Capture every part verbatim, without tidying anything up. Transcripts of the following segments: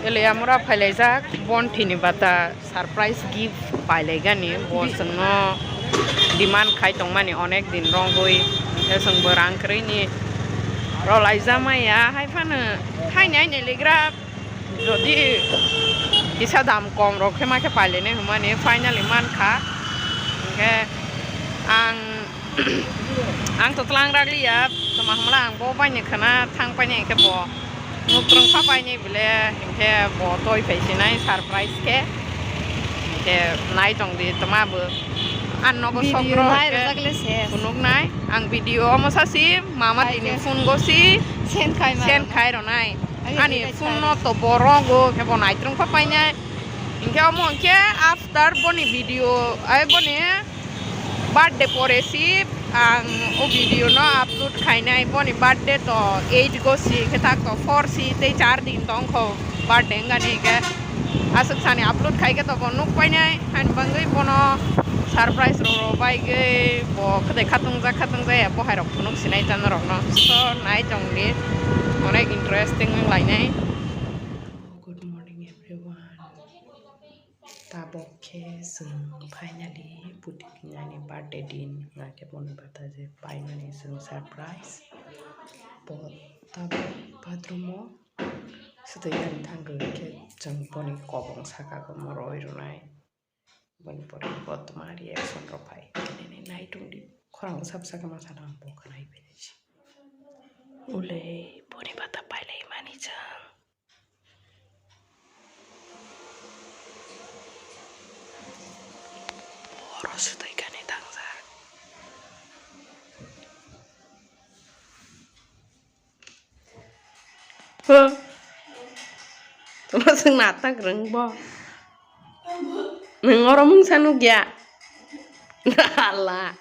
Tele amura phailaijak, bonthini bata surprise gift pailaigani, bo chwngno demand khai tongmani onek din rongwi, hwnkhe chwngbo rang kwrwini rwlaijak maya, hai phano thaini aini ligra jodi kisa dam kom rok khe ma khe pailainai hwnmani finally mankha, hwnkhe ang Ang to tlang raglia, toma hwnla ang bo baini khwna thang paini hinkhe bo nuk rwng pha paini bile, hinkhe bo toi phai sinai surprise khe. Hinkhe nai tong di toma bo. Ang nogo sok Video rw nai hinkhe rwjak le se. Phunuk nai. Ang video omo sasi mama Hai tini khe. Phone gosi Send khai ma. Send khai rwnai. Ani Ani video phone khai. No to bo rogo khe bo nai rwng pha painai. Hinkhe omo hinkhe after boni video, ai boni birthday pore si ang o video no upload khainai, boni birthday to eight go si, khe tak to four si, tei char din tong kho birthday wngani khe. Aswk sani upload khai khe to bo nuk painai, haini bagwi bono surprise rw rw bai gwi bo khwdai khatung jak khatung jaya bo hai rok phunuk sinai channel rok no. So nai tong di, onek interesting wng lainai. Good morning everyone. Tabok khe chwng finally Putikni birthday din, wngkha khe boni bata je paimani chwng surprise. Bo tabok bathroom o swtwi yani thangwi khe chwng boni kobong saka omo rwi rwnai. Boni pore bo tma reaction rok phai nini nai tongdi. Khorang bwsa bwsa khe ma sana ang bo khwnai phai nai se. Ulei boni bata pailai mani chwng. Oro swtwi kani tangjak. Huh? Tama swng natak rwng bo. Nwng oro mungsa nukya. Hala.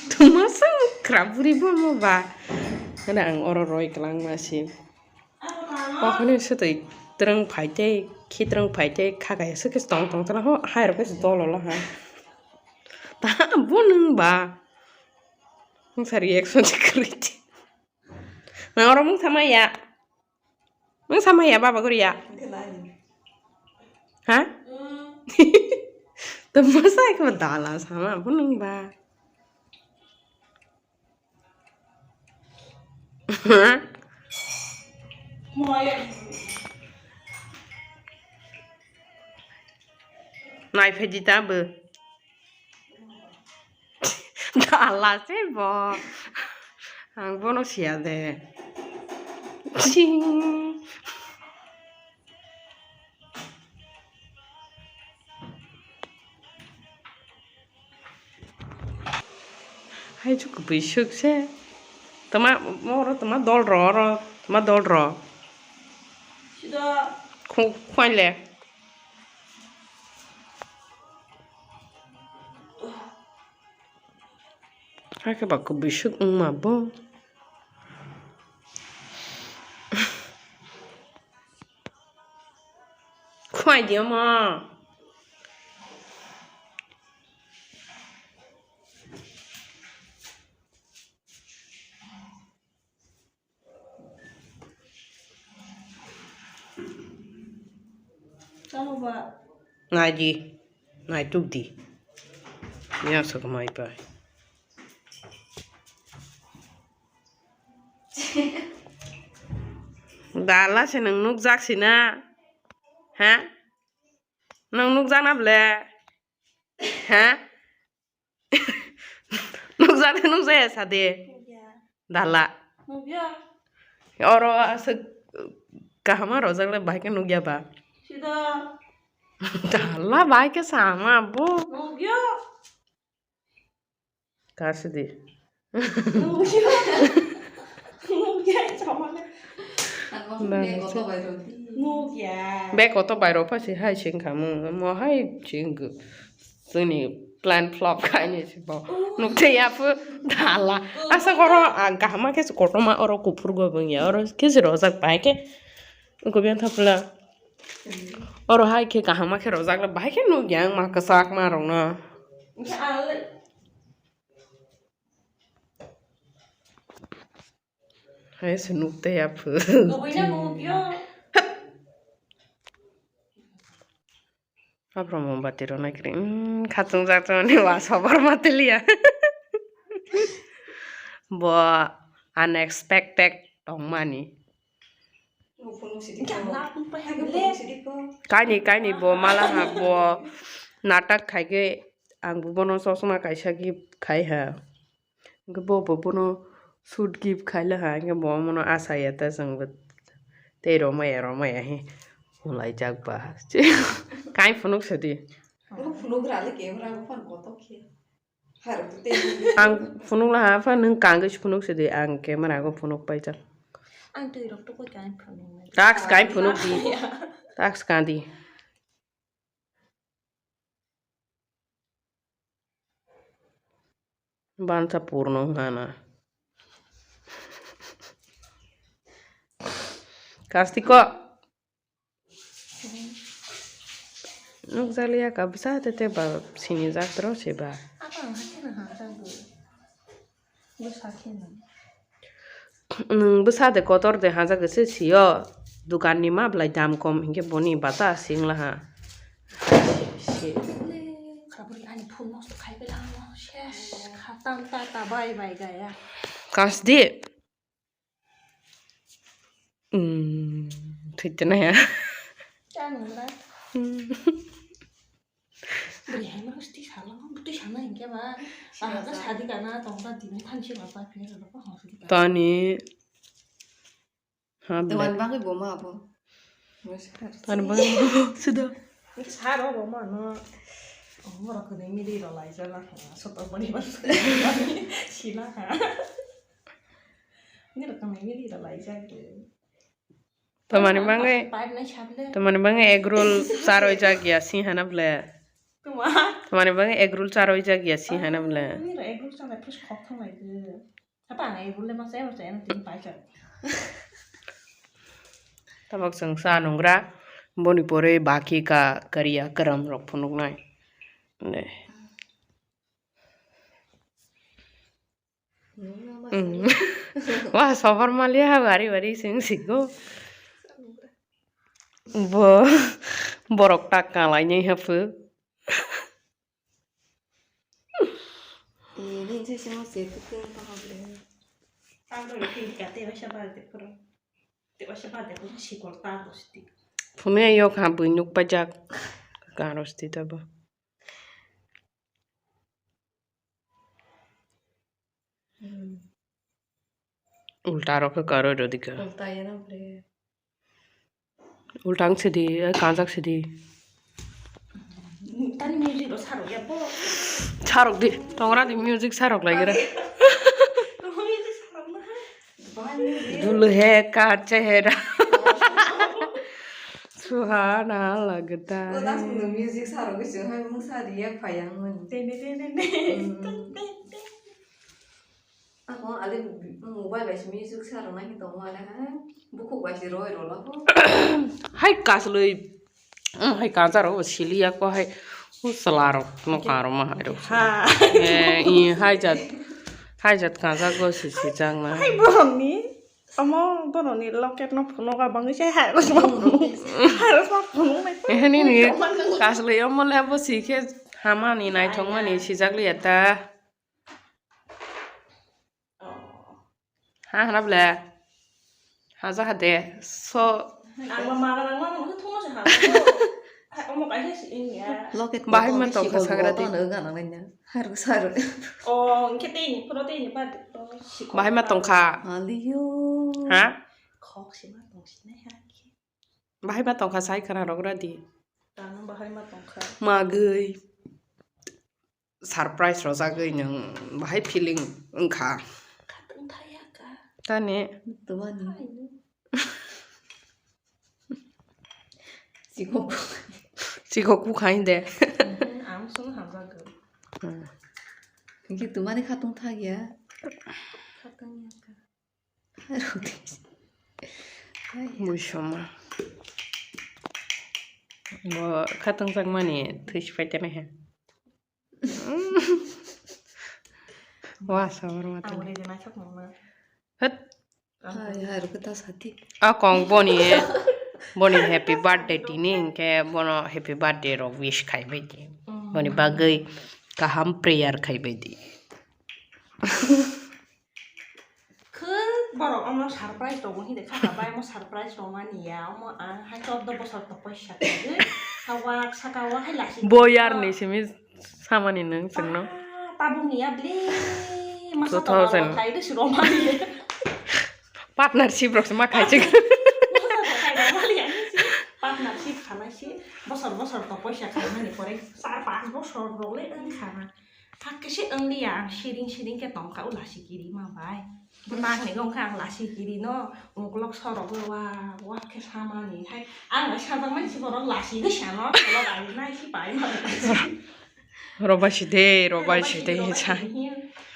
Tuma sang kra buri bo mo ba. Hana ang oro roi klang ma si. Okhone swtwi twrwng phai tei khitrwng phai tei kha kaya swkhe tong tong tana ho hai rok khe dol olo ha. Ta bo nwng ba. Nwng sa reaction se kwrwi di. Nwng oro mungsa maya. Nwng sama ya baba guriya? Ha? To masa ko dala sama bo nwng ba. Nai phaidi ta bo. Dala se bo. Ang bono siya de. Ching. Hai chu kubui suk se. Tama oro tama dol ro oro tama dol ro. Sida. Khu-, khwaile. Hakhe ba kubui suk wngma bo. Khwai di omo. Tamo ba? Nai di, nai tuk di. Yang sa kamai pai. Dala se nwng nukjak sina? Ha? Nwng nukjak na ble? Ha? Nukjak de nukjaya sa de. Nukya. Dala. Nukya. Oro aswk kaham rwjak le bahai khe nukya ba. Sida. Dala bahai khe sama bo. Nukya. Kasi di. Nukya. Nukya sama le. Nukya. Bek koto bai rw pha si hai sing khamu. Mo hai sing. Chwngni plan flop khaini se bo. Nuk tei ya phu dala. Asa koro, ah, kaham khe se kotorma oro kuphur go bung ya. Oro khe se rojak bai khe. Ko biang thapla. Oro hai khe kaham khe rojak le bai khe nuk yang ma kwchak ma rok no. Oke, ale. Hai se nuk tei ya phu. Kabuina nukya. Aphro mombati rw nai kri. Mm, khatung jak chani wa sobar matiliya. Bo unexpected tongmani. Kaini, kaini bo mala ha, bo natak khai khe ang bo bono chosma kaisa gift khai ha. Hwnkhe bo, bo bono suit gift khai laha, hwnkhe bo omono asaya ta chwngbo tei romaya, romaya he hwnlaijak ba. Kain phunuk sadi. Phunuk rale camera bo phan kotok khe. Ang phunuk laha, pha nwng kangwi se phunuk sidi, ang camera go phunuk paijak. Ang twi rok tokoi kain phunuk nai. Tax kain phunuk di. Tax kandi. Bansa purno hana. Kastiko. Nukjaliya ka bwsa tete ba sini jak tro se ba. Apa ang hakhe na ha jago. Bwsa khe na. Nwng bwsa de kotor de ha jago se sio. Dukan ni ma belai dam kom hinkhe boni bata singla ha. Khaburi ani phone nosto khai bela mo ses khatam ta ta bai bai gaya. Kasdi. Hmm, thwite naiha. Chanwla. Hmm. Bwrwi hai ma husti salo, bwtwi sana hinkhe ba. Aha ka sadi kana tongba dini thansi ba pa phe ro ko hosti. Tani. Ha, Tewan black. Bagwi bo ma abo. Tani bagwi bo ma sudo. Saro bo ma no. Borok kwnwi mili rw laijak la ha. Soto boni ba sila ha. Ini rw kwnwi mili rw laijak. Tamani bangwi, tamani bangwi egg roll charwi jak ya si hana ble. Tamani bangwi egg roll charwi jak ya si hana ble. Ini rw egg roll charwi plus khok thang lai. Apa ang egg roll le ma sai ma sai na tin paisa. Tabok chwng cha nungra, boni pore baki ka kariya kwram rok phunuknai. Ne. Nungna ma Mm. Wa sobar maliya ha bari bari sing siko. Bo borok tak kalainai haphu. Eh, ni je simo se tu tu pa ha ble. Ang doi pin ka te ba sha ba de pura. Te ba sha ba de pura sikol ta hosti. Phune yok ha bui nuk pajak. Ka rosti ta ba. Ulta rok khe karwi rwdi kha. Ulta yana bre. Ulta wng sidi, eh, kanjak sidi. Tani music rok sarok ya bo. Sarok di, tongra di music sarok lai gira. Music sarok na hai. Dul hai ka chehra. Suhana lagta hai. O das mundo music sarok se hai mung sari ya phayang mani. Tene tene tene. Hmm. Ako ali mobile bai se music sarok nai tong mani hai. Bukhuk bai se roi rolo. Hai kasloi. Hai kansa rok sili ya ko hai. O sala rok no karo ma hai rok. Ha. Eh, i hai jat. Hai jat kansa go si si jang na. Hai borok ni. Omo borok ni locket no phunuk abang se hai rok ma phunuk. Hai rok ma phunuk nai. Eh, ni ni. Kasloi omo le bo si khe hamani naithok mani sijak liya ta. Ha, hana ble. Haja hade. So. Ang ma ma nang ma nang thung se ha. Hai, omo kai se ini ya. Loket bahai ma tong kha sagra di. Nang nang ya. Haru saru. Oh, engke te ini, pro te ini pa. Bahai ma tong kha. Aliyo. Ha? Khok si ma tong si nai ha. Bahai ma tong kha sai khana rok ra di. Tang bahai ma tong kha. Magwi. Surprise rojagwi nwng bahai feeling wngkha. Khatungthaya ka. Tani. Tubani. Hai no. Chikok. Chikok bukhain de. Mhm, ang sung hamjagwi. Hmm. Hingke tumani khatung thakya. Khatungya ka. Muisoma. Bo khatungjakmani thwisi paitanaikha. Wa, sabar mata. Ang udah naisok mama. Hot. Hai, hai, rwkhe ta sati. A kong boni, boni happy birthday tini hinkhe bono happy birthday rok wish khaibai di. Mm. Boni bagwi kaham prayer khaibai di. Khun borok omo surprise rogo hinde kha bai omo surprise romani ya omo ang hai chordo bosor to paisa khaiwi hawak saka o hai lasi. Boyar ni simi samani nung chwngno. Ah, tabuk ni ya ble. Masa two thousand. Tongo khai de suro mani. Partnership rok se ma khai chik. Masa to khai da mani ani si. Partnership khanai si. Bosor bosor to paisa khaimani pore char panch bosor rok le ang khana. Thak khe se ang liya ang siring siring khe tong kha o lasi kiri ma bai. Bwtang ni wngkha ang lasi kiri no, uklok sorok o wa, wa khe samani hai. Ang bai sajak mani si borok lasi bwsa no, tolo bai nai si bai ma. Robai si de, robai si de, sa.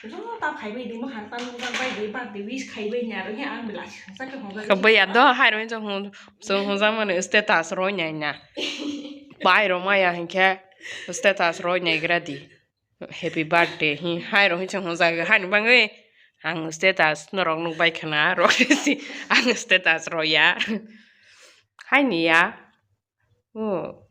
Joto ta phai bai di, mo han pan mo bai di, birthday wish khai bai ni aro he ang bai lasi sajak khe hwnjak. Khe bai ya do, hai roi jong hwn, jong hwnjak mani status roi nai na. Bai rok ma ya hinkhe status roi nai gra di. Happy birthday hi hai rok hinwi chwng hwnjak hai ni bagwi ang status norok nukbai khwna rok si ang status rw ya hai ni ya o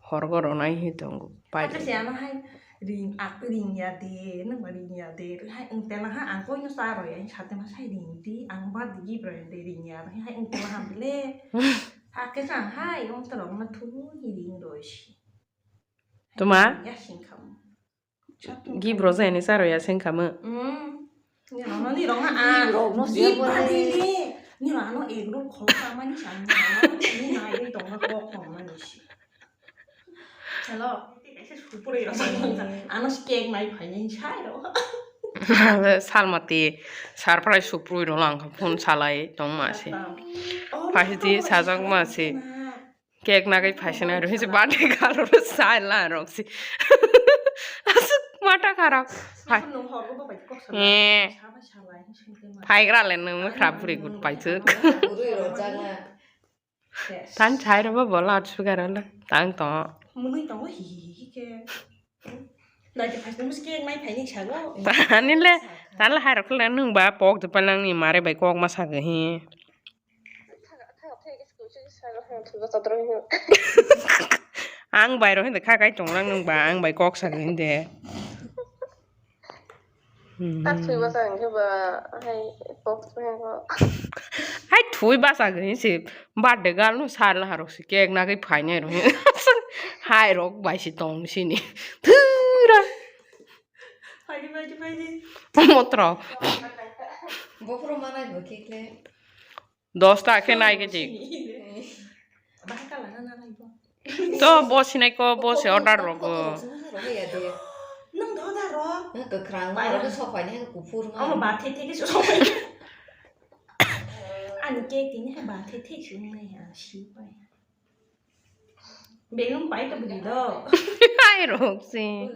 horgo rwnai hi tongo pai. Ake se ano hai ring ak ring ya de nang ba ring ya de hai ang tela ha ang koi no sa rw ya sate ma sai ring di ang ba di gi bro de ring ya hai ang tela ha bile ake sa hai ong tela ma thu hi ring rw si. Tuma? Ya sing khamu. Gibro jai ni charo ya sing khamu. Mm. Ni rano ni rong ha. Gibro no siya bole. Ni rano egg roll khol kha mani sa ni rano. Ni nai dei tong na kok tong mani si. Hello. Ano cake nai phai ni sai ro. Salmati surprise suprui ro lang phone salai tong ma si. Phai di sajak ma si. Cake nagwi phaisina rw hinsi birthday girl rw sai la rok si. Asuk mata kharap. Phai. Eh. Phaigra le nung mukra buri gut paisuk. Tan chai rw bo loudspeaker le tang to. Munui tongo hi hi hi hi ke. Nai ke phaisina musi cake nai phaini sago. Tani le tan le hai rok le nung ba pok de palang ni mare bai kok ma sago hi. Ang bai rok hindi kha kai tong lang nung ba ang bai kok sa hindi. Hmm. Tak thui basa ang khe ba hai kok sa ko. Hai thui basa gini si birthday girl no sar la harok si cake na kai phai nai rok. Hai rok bai si tong sini. Thura. Phai di phai di phai di. Motro. Bopro manai bo kikle. Dosta khe nai khe di. Bahai kala na na nai bo. To bo sinai ko bo se order rogo. Nang do da ro. Kwkrang ma ro sopai ni kuphur ma. Ama ba the the ke sopai. Ani cake tini hai ba the the sung nai ha si pai. Belun pai to bini do. Hai rok si.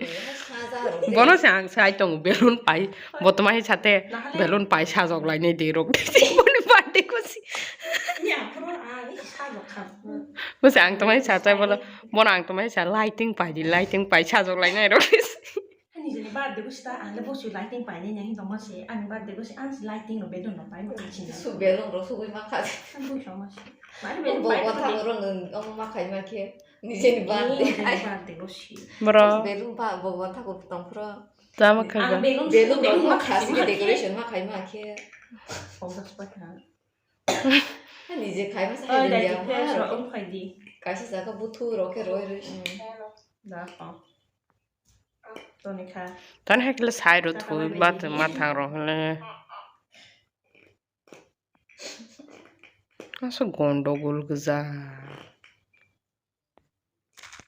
Bono se ang sai tongo belun pai. Botoma hai sate belun pai sajok lai nai de rok. Boni birthday ko si. Ni aphuru ang sajok kha. Bo se ang tomai sa tai bolo. Bono ang tomai sa lighting pai di lighting pai sajok lai nai rok. Ani jeni birthday ko sita ang le bosu lighting pai ni nai tongma se. Ani birthday ko si ang si lighting no belun no pai ma kachina. Su belun ro su gui ma kha. Ang bui tongma se. Mani belun pai. Bo ko tha ro nung omo ma khai ma khe. Nijeni birthday. Nijeni birthday ko si. Bro. Belun pa bo ko tha ko tong pro. Tama khai ba. Ang belun belun belun ma khai si decoration ma khai ma khe. Pongsa spai kha. Nije khai ma sa. Oi hai dai ya. Khai so om khai di. Kaisa jaga buthu ro khe roi roi. Da ko. Toni kha. Tan hai kle sai ro thui ba twi ma thang ro le. Asa gondogol gja.